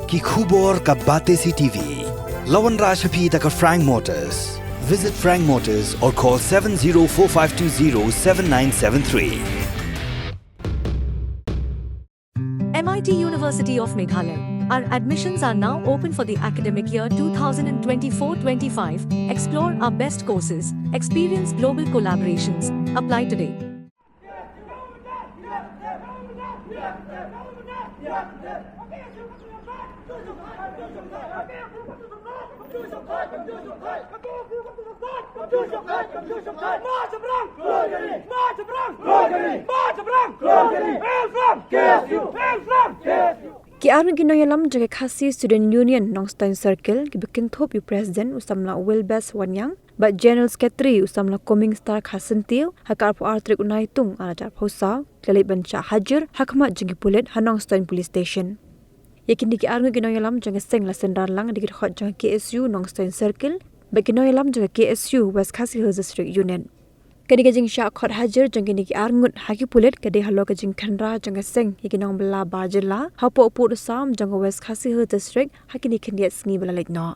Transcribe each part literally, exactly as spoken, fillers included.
Ki khubor ka Batesi T V. La wanrah sha phi da ka Frank Motors. Visit Frank Motors or call seven zero four five two zero seven nine seven three. M I T University of Meghalaya. Our admissions are now open for the academic year two thousand twenty-four twenty-five. Explore our best courses, experience global collaborations. Apply today. Ki arngut ki nongïalam jong ka Khasi Student Union Nongstoiñ Circle kiba kynthup ïa u President u samla Wilbes Wanniang bad General Secretary u samla Coming Star Kharsyntiew ha ka arphew ar tarik u Naitung arhajar arphew saw ki la leit ban shah hajir ha khmat jong ki pulit ha Nongstoiñ Police Station. Ïa kine ki arngut ki nongïalam jong ka seng la synran lang da ki dkhot jong ka K S U Nongstoiñ Circle bad ki nongïalam jong ka K S U West Khasi Hills District Unit. Kane ka jingshah khot hajir jong kine ki arngut ha ki pulit ka dei halor ka jingkhynra jong ka seng ïa ki nongbylla bar jylla hapoh pud u sam jong ka West Khasi Hills District ha kine khyndiat sngi ba la leit noh.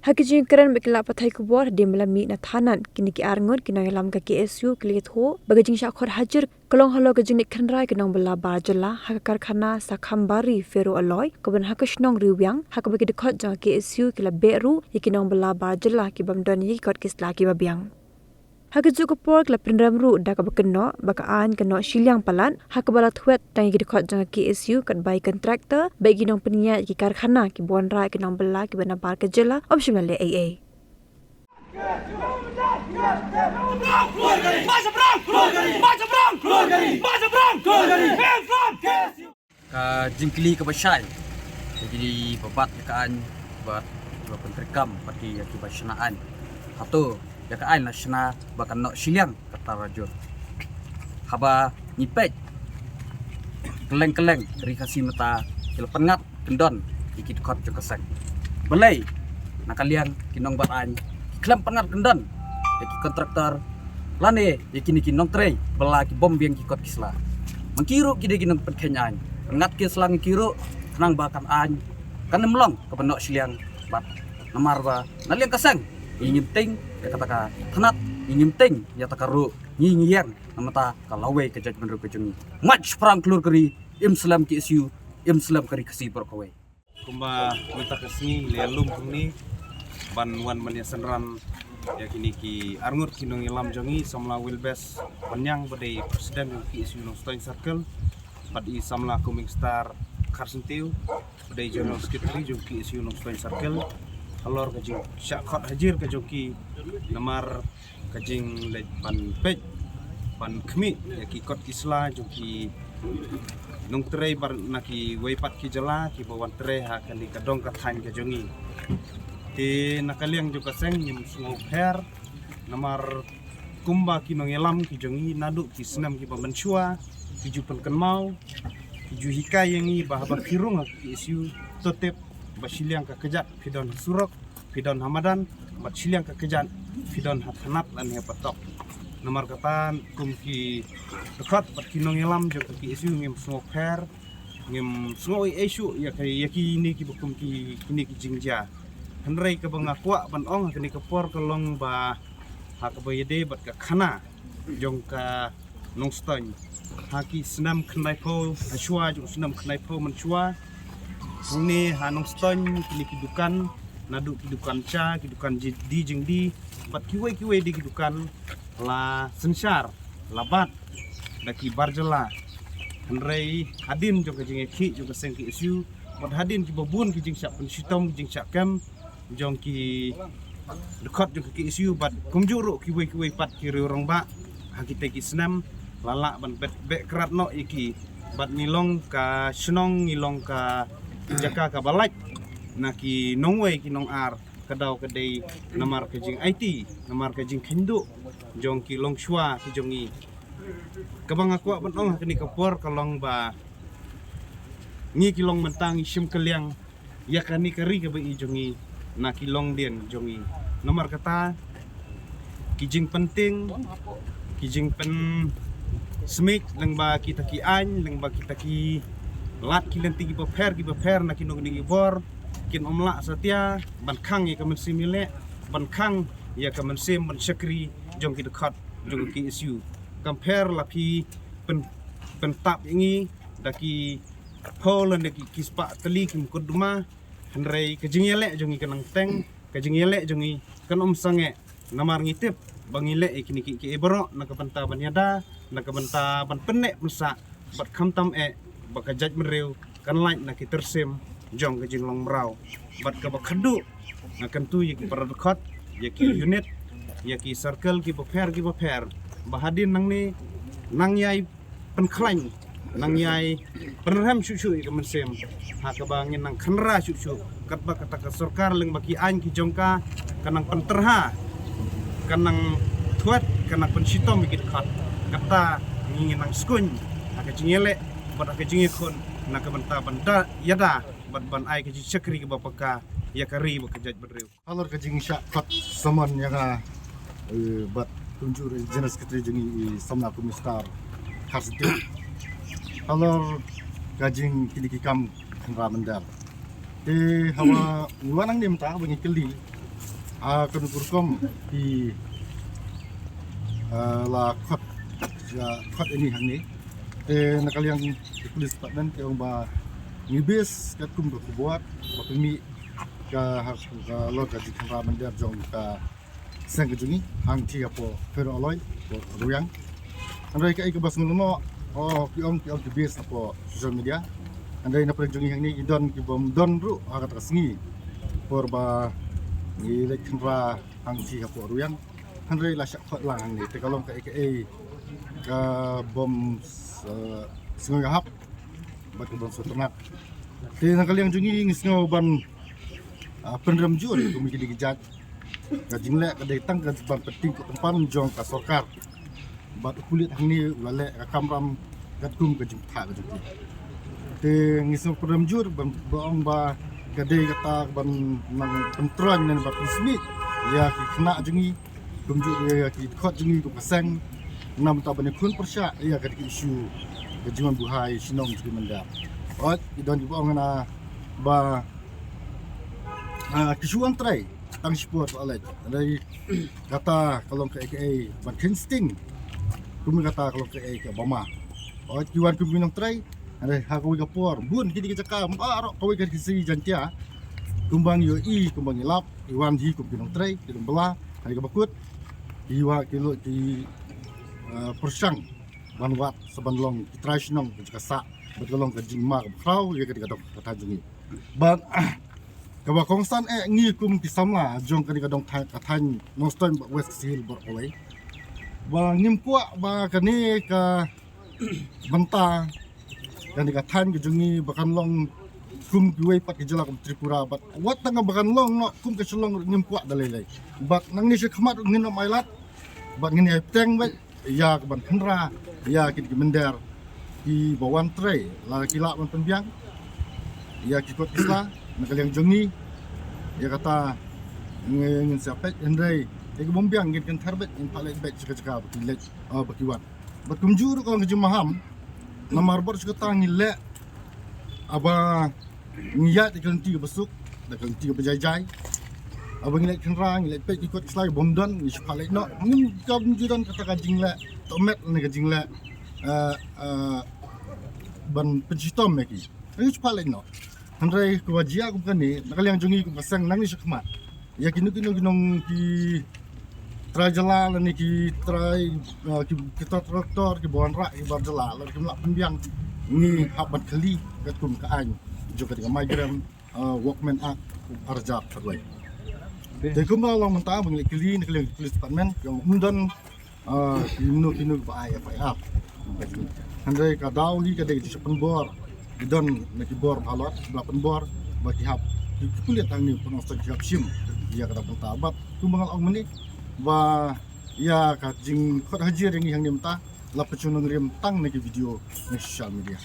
Ha ki jingkren bad ki lad pathai khubor hadien ba la mih na thanat, kine ki arngut ki nongïalam ka K S U ki la ïathuh ba ka jingshah khot hajir ka long halor ka jingleit khynra ïa ki nongbylla bar jylla ha ka karkhana Sakhambari Ferro Alloy kaba don ha ka shnong Riwiang, ha kaba ki dkhot jong ka K S U ki la beh ruh ïa ki nongbylla bar jylla ki bym don ïa ki kot ki sla kiba biang. Ha kajuh ka por ki la pynrem ruh da kaba kynnoh ba ka aiñ ka noh shiliang palat, ha kaba la thwet tang ïa ki dkhot jong ka K S U katba ïa ki contractor bad ïa ki nongpynïaid ïa ki karkhana kiba wanrah ïa ki nongbylla kiba nabar ka jylla ym shym la leh ei ei. Ka jingkylli kaba shai ïa ki ba bat ïa ka aiñ bad kiba pyntreikam bad ki ïa kiba shna aiñ. Hato ïa ka aiñ la shna ba kan noh shiliang kata la jur? Haba ngi peit kylleng kylleng ka ri Khasi mynta ki la pynngat kyndon ïa ki dkhot jong ka seng. Balei na ka liang ki nongbat aiñ ki khlem pynngat kyndon ïa ki contractor lane ïa kine ki nongtrei bylla ki bym biang ki kot ki sla? Ma ki ruh ki dei ki nongpynkheiñ aiñ, pynngat ki sla ma ki ruh khnang ba kan aiñ kan ym long kaba noh shiliang. Bad namar ba na liang ka seng ngi ngim tieng ïa kata ka tnat, ngi ngim tieng ïa kata ka ruh, ngi ngi ïeng na mynta ka lawei ka jaitbynriew ka jong ngi. Mait shaphrang khlur ka ri, im slem K S U, im slem ka ri Khasi baroh kawei. Kumba mynta ka sngi ngi la ïalum hangne ban wan ban ïasynran ïa kine ki arngut ki nongïalam jong ngi, samla Wilbes Wanniang ba dei president jong K S U Nongstoiñ Circle, bad i samla Coming Star Kharsyntiew ba dei general secretary jong K S U Nongstoiñ Circle, halor ka jingshah khot hajir ka jong ki namar ka jingleit ban peit ban khmih ïa ki kot ki sla jong ki nongtrei bar na kiwei pat ki jylla kiba wan trei ha kane ka dong ka thaiñ ka jong ngi. Te na ka liang jong ka seng ngim sngewpher namar kumba ki nongïalam ki jong ngi naduh ki snem kiba mynshuwa ki ju pynkynmaw, ki ju hikai ïa ngi ba haba ki rung ha ka K S U to tip ba shiliang ka kjat phi don ha surok, phi don ha madan, bad shiliang ka kjat phi don ha thanat lane ha patok. Namar kata kum ki dkhot bad ki nongïalam jong ka K S U ngim sngewpher, ngim sngew ei ei shuh ïa ka, ïa kine kiba kum ki, kine ki jingjia. Hynrei kaba nga kwah ban ong ha kane ka por ka long ba ha kaba ïadei bad ka khana jong ka Nongstoiñ ha ki snem khyndaiphew, ha shuwa jong snem khyndaiphew mynshuwa, hangne ha Nongstoiñ kine ki dukan, naduh ki dukan cha, ki dukan ji-, die jingdie bad kiwei kiwei de ki dukan la synshar, la bat da ki bar jylla. Hynrei hadien jong ka jingïakhih jong ka seng K S U bad hadien kiba bun ki jingshah pynshitom, ki jingshah kem jong ki dkhot jong ka K S U bad kumjuh ruh kiwei kiwei pat ki riew rangbah ha kita ki snem la lah ban beh, beh krad noh ïa ki. Bad ngi long ka shnong, ngi long ka jaka kaba lait na ki nongwei ki nongar, ka daw ka dei namar ka jingaiti, namar ka jingkheiñ duh jong ki longshuwa ki jong ngi. Kaba nga kwah ban ong ha kane ka por ka long ba ngi ki long mynta ngi shim kylliang ïa kane ka ri kaba i jong ngi na ki longdien jong ngi. Namar kata ki jingpyntieng, ki jingpynsmit lyngba kita ki aiñ, lyngba kita ki lad ki lynti kiba pher kiba pher na kino kino ki bor, kin ym lah satia ban khang ïa ka mynsiem ïaleh, ban khang ïa ka mynsiem ban shakri jong ki dkhot jong ka K S U. Kam pher la phi pyn pyntap ïa ngi da ki phew lane ki ki spah tylli ki mukotduma, hynrei ka jingïaleh jong ngi ka nang teng, ka jingïaleh jong ngi kan ym sangeh. Namar ngi tip ba ngi leh ïa kine ki ki baroh na ka bynta ban ïada, na ka bynta ban pynneh pynsah, bad khamtam eh ba ka jaitbynriew kan lait na ki tyrsim jong ka jinglong mraw. Bad kaba khadduh, nga kyntu ïa ki para dkhot, ïa ki unit, ïa ki circle kiba pher kiba pher, ba hadien nangne nang ïai pynkhlaiñ, nang ïai pynrem shuh shuh ïa ka mynsiem, ha kaba ngin nang khynra shuh shuh katba kata ka sorkar lyngba ki aiñ ki jong ka, ka nang pyntyrha, ka nang thwet, ka nang pynshitom ïa ki dkhot. Kata ngi ngin nang skuiñ ha ka jingïaleh bad ha ka jingïakhun na ka bynta ban da ïada bad ban ai ka jingshakri kaba paka ïa ka ri bad ka jaitbynriew. Halor ka jingshah khot samon ïa nga, eh, bad kumjuh ruh General Secretary jong ngi, i samla Kum Mister Kharsyiemtieng. Halor ka jing kine ki kam khynra mynder. Te haba ngi wan hangne mynta ba ngi kylli, ah, kano ka rukom ki, ah, la khot, la khot ïa ngi hangne. Te na ka liang ki police department ki ong ba ngi base katkum ka khubor ba pynmih ka, ha, ka lor ka jingkhynra mynder jong ka seng ka jong ngi hangtei hapoh Pherroh Aloi, hapoh Rwiang. Hynrei kaei kaba sngewlyngngoh, oh, ki ong, ki ong ki base hapoh social media. Hynrei na pdeng jong ngi hangne ki don ki bym don ruh ha kata ka sngi por ba ngi leit khynra hangtei hapoh Rwiang. Hynrei la shah khot lang hangne, te ka long kaei kaei ka bym, eh, sngewhap bad ka bym sngewtynnat. Te na ka liang jong ngi ngi sngew ban, ah, pynrem jur kum kine ki jait. Ka jingleh ka dei tang ka ban pynting ka kyrpang jong ka sorkar. Bad u pulit hangne u la leh ka kamram katkum ka jingpynthah ka jong ki. Te ngi sngew pynrem jur ban, ba ong ba ka dei kata ban nang pyntroiñ ne ban pynsmit ïa ki khynnah jong ngi, kumjuh ïa ki dkhot jong ngi kum ka seng, namar ba ngi khun pyrshah ïa ka dei ka issue ka jingwan buhai shnong jong ki mynder. Oi, ki don kiba ong hana ba, ah, ki shu wan trei tang shipor ba leit. Hynrei kata ka long kaei kaei ban kheiñ sting. Kum kata ka long kaei kaba ma. Oi, ki wan kum ki nongtrei. Hynrei ha kawei ka por bun kine ki jaka baroh kawei ka Khasi Jaiñtia, kumba ngi ïohi, kumba ngi lap, ki wan hi kum ki nongtrei, ki nongbylla, ha kaba kut ki wan ki lo ki, eh, pyrshang ban wad sa ban long ki trai shnong ka jaka sah, bad ka long ka jingma kaba khraw ïa ka dei ka dong ka thaiñ jong ngi. Bad kaba kongsan eh ngi kum ki samla jong ka dei ka dong thaiñ, ka thaiñ Nongstoiñ bad West Khasi Hills baroh kawei, ba ngim kwah ba kane ka bynta kane ka thaiñ ka jong ngi ba kan long kum kiwei pat ki jylla kum Tripura, bad wat tang ba kan long noh kum ka Shillong ruh ngim kwah da lei lei. Bad nangne sha khmat ruh ngin ym ailad, bad ngin ïai bteng beit ïa ka ban khynra ïa kine ki mynder kiba wan trei, lada ki lah ban pynbiang ïa ki kot ki sla na ka liang jong ngi. Ïa kata ngi, ngin sa peit, hynrei ïa ki bym biang ngin kynther beit, ngin phah leit beit sha ka jaka ba ki leit, ah, ba ki wan. Bad kumjuh ruh ka long ka jingmaham, namar bad shu kata ngi leh, haba ngi ïaid da ka lynti kaba suk, da ka lynti kaba jai jai, haba ngi leit khynra, ngi leit peit ki kot ki sla bym don, ngi shu phah leit noh. Ngim, kam ju don kata ka jingleh tohmet ne ka jingleh, eh, eh, ban pynshitom ïa ki. Ngi shu phah leit noh. Hynrei kaba jia kum kane na ka liang jong ngi kum ka seng nangne sha khmat, ïa kino kino ki nong ki trai jylla lane ki trai, eh, ki, ki trai traktor kiba wanrah kiba jylla lane kim lah pynbiang, ngi hap ban kylli katkum ka aiñ jong ka dei ka Migrant, eh, Workmen Act ar hajar arwei. Te kumba long mynta ba ngi leit kylli na ka liang police department, ki ong ym don, ah, kino kino ba ai F I R. Hynrei ka daw hi ka dei ka jingshah pynbor. Ki don na ki bor ba halor ba pynbor ba ki hap, ki, ki pulit hangne Nongstoiñ ki hap shim ïa kata ka bynta. Bad kumba nga la ong mynne ba ïa ka jingkhot hajar ïa ngi hangne mynta la pynshong nongrim tang na ki video na social media.